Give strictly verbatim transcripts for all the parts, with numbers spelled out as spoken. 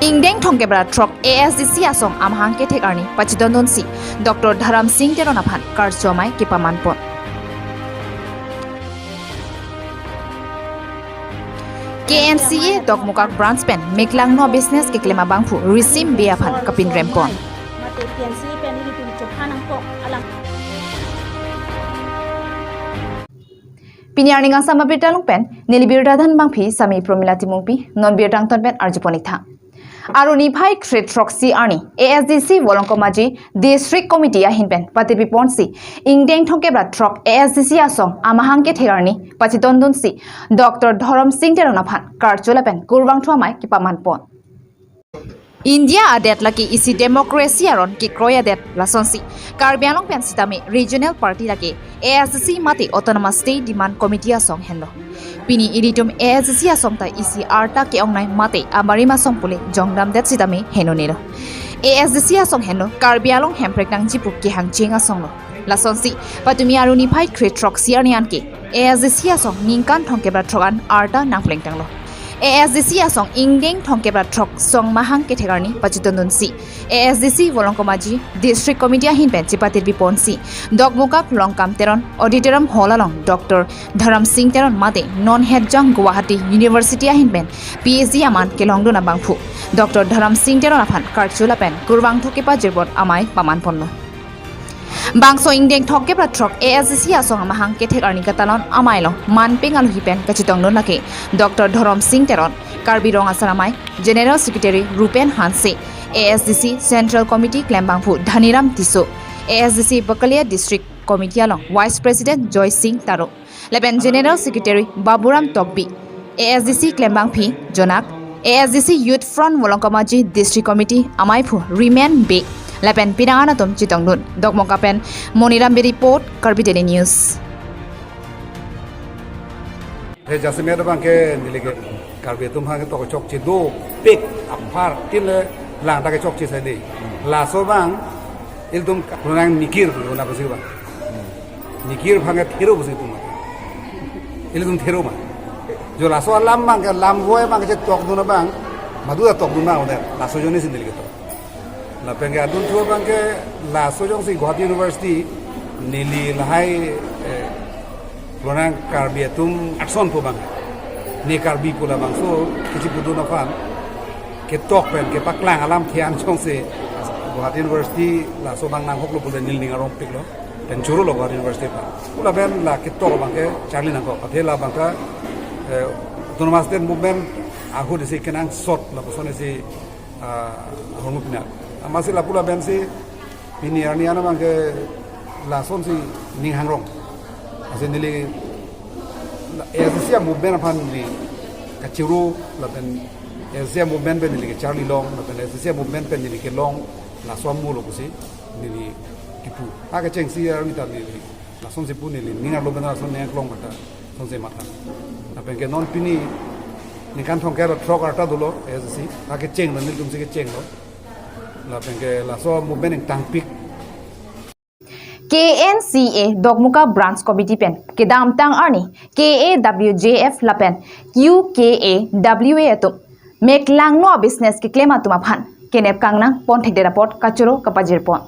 Ingdeng thomkep ra throk A S D C asong amahang kethek arni pachedondunsi Doctor Dharam Sing Teron aphan karcho amei kepamanpon. K N C A Dokmoka branch pen meklangno business keklem abangphu Risim Bey aphan kapinrempon. Mate K N C A pen ilitum chopha nangkok alang. Pini arni angsam abirta along pen neli birta than abangphi sami Promila Timungpi, non birta angton pen arjupon-ik tha. Aruni phai kre throksi arni A S D C Volongkom Aji District Committee ahin pen patirpiponsi ingdeng thomkep ra throk A S D C asong amahang kethek arni pachedondunsi Doctor Dharam Sing Teron aphan karcho lapen kurvangthu amei kepamanpon. India adet lake isi democracy aron kekroi adet, lasonsi Karbi Anglong pen sitame regional party lake A S D C mate Autonomous State Demand Committee asong henlo. Pini ilitum A S D C asong ta isi arta ke-ongnei mate abarim asong pule jongdamdet sitame henlo nelo. A S D C asong henlo Karbi Anglong hemprek nangjipu kehangcheng asonglo. Lasonsi patumi aruni phai kre throksi arni anke A S D C asong ningkan thomkep ra throk an arta nangplengtanglo. A S D C asong ingdeng thomkep ra throk song mahang kethek arni pachedondunsi A S D C Volongkom Aji District Committee ahin pen chepatirpiponsi Dokmoka Longkam Teron Auditorium Hall along Doctor Dharam Sing Teron mate non hetjang Guwahati University ahin pen P H D aman kelongdun abangphu Doctor Dharam Sing Teron aphan karcho lapen kurvangthu kepajirpon amei pamanponlo. Bangso ingdeng thomkep ra throk A S D C asong amahang kethek arni katalon amei along manpeng alohi pen kachetongdun lake Doctor Dharam Sing Teron, Karbi Rong Asar Amei, General Secretary Rupen Hanse, A S D C Central Committee klembangphu Dhaniram Tisso, A S D C Bakalia District Committee along Vice President Joy Sing Taro, lapen General Secretary Baburam Tokbi, A S D C klembangphi Jonak, A S D C Youth Front Volongkom Aji District Committee ameiphu Rimen Bey, lapen pinang an atum chetongdun. Dokmoka pen Moniram Bey report, Karbi Daily News. He jasemet abangke neli ke Karbi atum aphan ketok chokche dopik apar tin le lang ta kechokche sai dei. Laso abang ilitum kurang mikir tu na pasi abang. Mikir aphan ke thero pusi tum. Ilitum thero ma. Jo laso alam abangke lam voi abangke chetokdun abang. Madu ta tokdun abang udah. Laso ajoinesi neli ketok. Lapen ke adunthu abangke laso jongsi Guwahati University neli lahai, eh, kurang Karbi atum ason pu abang. Ne Karbi pu labangso kachipudun aphan ketok pen kepaklang alam thian jongsi Guwahati University laso abang nanghoklo pule neli ning arongpiklo. Pen chorolo Guwahati University aphan. Pu lapen la ketok abangke charli nangkok. Athe labangke, eh, Autonomous State Movement ahut isi kenangsot lapuson isi, ah, ahormu pinar. Amatsi lapu lapensi pini arni an abangke lasonsi ning hangrong. Lasi neli la A S D C movement aphan neli kachoro lapen A S D C movement pen neli kacharli long lapen A S D C movement pen neli kelong laso amulo pusi neli kipu. Ha kechengsi arni ta neli lasonsi pu neli ning arlo pen lason ning kelong mata sonsi matha. Lapen ke non pini ningkan thomkep ra throk arta dolo A S D C. Ha kecheng lo, nelitumsi kechenglo. Lapen ke laso movement ingtangpik. K N C A Dokmoka Branch Committee pen kedamtang arni K A W J F lapen Q K A W A atum meklangno business keklem atum aphan kenep kangnang ponthekdet apot kachoro kapajirpon.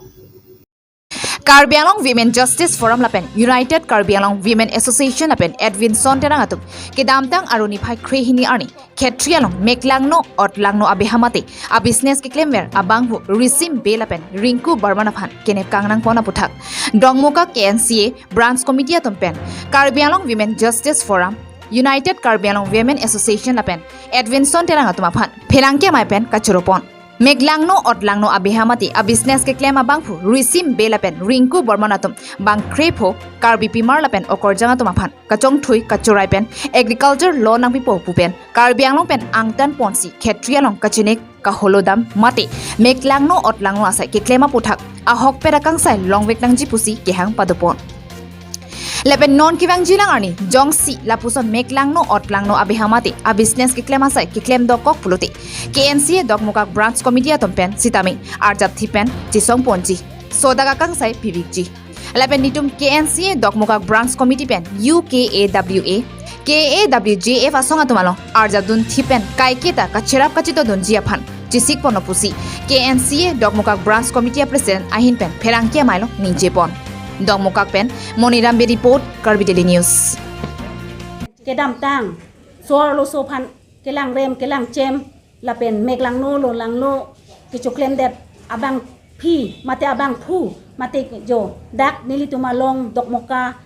Karbi Anglong Women Justice Forum lapen United Karbi Anglong Women Association lapen Edwinson Terang atum kedamtang aruni phai kre hini arni Khetri along meklangno otlangno abeha mate a business keklemver abangphu Risim Bey lapen Rinku Barman aphan kenep kangnangpon aputhak Dokmoka K N C A Branch Committee atum pen Karbi Anglong Women Justice Forum, United Karbi Anglong Women Association lapen Edwinson Terang atum aphan pherangke amei pen kachoropon. Meklangno otlangno abeha mate a business keklem abangphu Risim Bey lapen Rinku Barman atum bang krepho Karbi pimar lapen okorjang atum aphan kachongthui kachorai pen agriculture law nangpipo pu pen Karbi Anglong pen angtan ponsi Khetri along kachinek kaholodam mate meklangno otlangno asai keklem aputhak ahokpet akangsai longvek nangji pusi kehang padopon. Lapen non kevangjilang arni jongsi lapuson meklangno otlangno abeha mate a business keklem asai keklem dokok pulote K N C A Dokmoka Branch Committee atum pen sitame arjapthi pen chisongponji, sodak akangsai pivikji. Lapen netum K N C A Dokmoka Branch Committee pen U K A W A, K A W J F asong atum along arjapdunthi pen kaiketa kacherap kachetongdunji aphan chesik pono pusi K N C A Dokmoka Branch Committee a President ahin pen pherangke amei along ningje pon. Dokmoka pen Moniram Bey report, Karbi Daily News. Kedamtang so-arloso aphan kelangrem kelangchem lapen mek langno lo langno kechoklemdet abangpi mate abangphu mate jo dak nelitum along Dokmoka,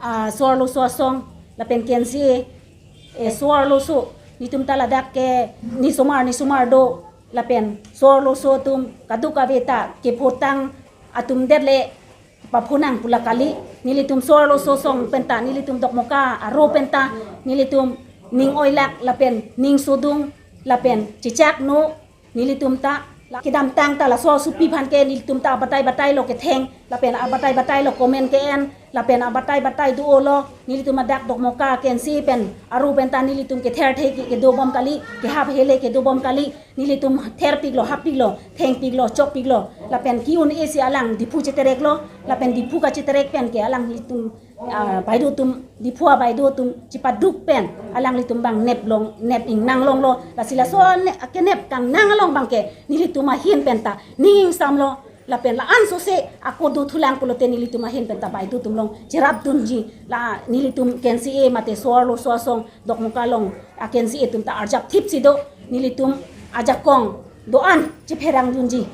ah, so-arloso asong lapen K N C A, eh, so-arloso netum ta ladak ke nisomar nisomar do lapen so-arloso atum kadokave ta kephotang atum det le paphunang pu la kali. Nelitum so-arloso asong penta nelitum Dokmoka aro penta nelitum ning oilak lapen ning sodung lapen chechak no nelitum ta la kedamtang ta laso asopi aphan ke nelitum ta abatai batai lo ketheng lapen abatai batai lo comment ke-en lapen abatai batai do-o lo. Nelitum adak Dokmoka K N C A pen aro penta nelitum ketherthe ke kedo bom kali, kehap hele kedo bom kali. Nelitum therpiklo, happiklo, thengpiklo, chokpiklo lapen ki-un-e si alang Diphu chetereklo lapen Diphu kacheterek pen ke alanglitum, ah, baideo atum, Diphu abaideo atum chepaduk pen alanglitum bang nep long nep ingnang longlo. Lasi laso ne- kenep kangnang along bang ke nelitum ahin penta ning ingsamlo lapen la-an sose ako dothulang pulote nelitum ahin penta baideo atum along cherapdunji. La nelitum K N C A mate so-arloso asong Dokmoka along a K N C A atum ta arjap thip si do. Nelitum ajakong do-an chepherangdunji.